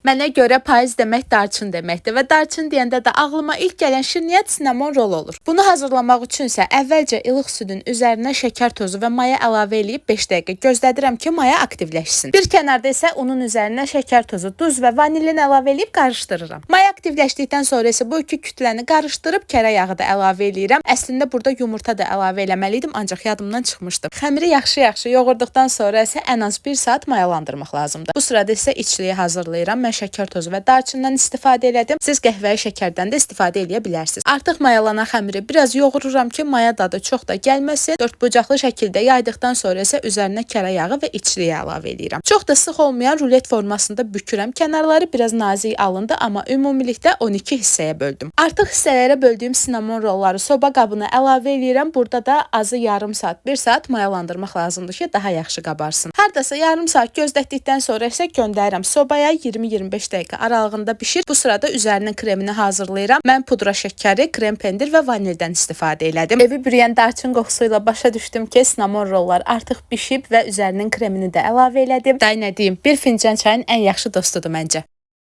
Mənə görə payız demək darçın deməkdir və darçın deyəndə də ağlıma ilk gələn şirniyyat sinamon rol olur. Bunu hazırlamaq üçün isə əvvəlcə ilıq südün üzərinə şəkər tozu və maya əlavə eləyib 5 dəqiqə gözlədirəm ki, maya aktivləşsin. Bir kənarda isə unun üzərinə şəkər tozu, duz və vanilin əlavə eləyib qarışdırıram. Maya aktivləşdikdən sonra isə bu iki kütləni qarışdırıb kərə yağı da əlavə eləyirəm. Əslində burada yumurta da əlavə eləməli idim, ancaq yadımdan çıxmışdı. Xəmiri yaxşı-yaxşı yoğurduqdan sonra isə ən az 1 saat mayalandırmaq lazımdır. Bu sırada isə içliyi hazırlayıram. Mən şəkər tozu və darçından istifadə elədim. Siz qəhvəyi şəkərdən də istifadə eləyə bilərsiniz. Artıq mayalanan xəmiri biraz yoğururam ki, maya dadı çox da gəlməsin. Dördbucaqlı şəkildə yaydıqdan sonra isə üzərinə kərə yağı və içliyi əlavə eləyirəm. Çox da sıx olmayan rulet formasında bükürəm. Kənarları biraz nazik alındı, amma ümumilikdə 12 hissəyə böldüm. Artıq hissələrə böldüyüm sinamon rolları soba qabına əlavə eləyirəm. Burada da azı yarım saat, 1 saat mayalandırmaq lazımdır ki, daha yaxşı qabarsın. Hardasa yarım saat gözlətdikdən sonra isə göndərirəm sobaya, 20-25 dəqiqə aralığında bişir. Bu sırada üzərinin kremini hazırlayıram. Mən pudra şəkəri, krem pendir və vanildən istifadə elədim. Evi bürüyən darçın qoxusu ilə başa düşdüm ki, sinamon rollar artıq bişib və üzərinin kremini də əlavə elədim. Day nə deyim, bir fincan çayın ən yaxşı dostudur məncə.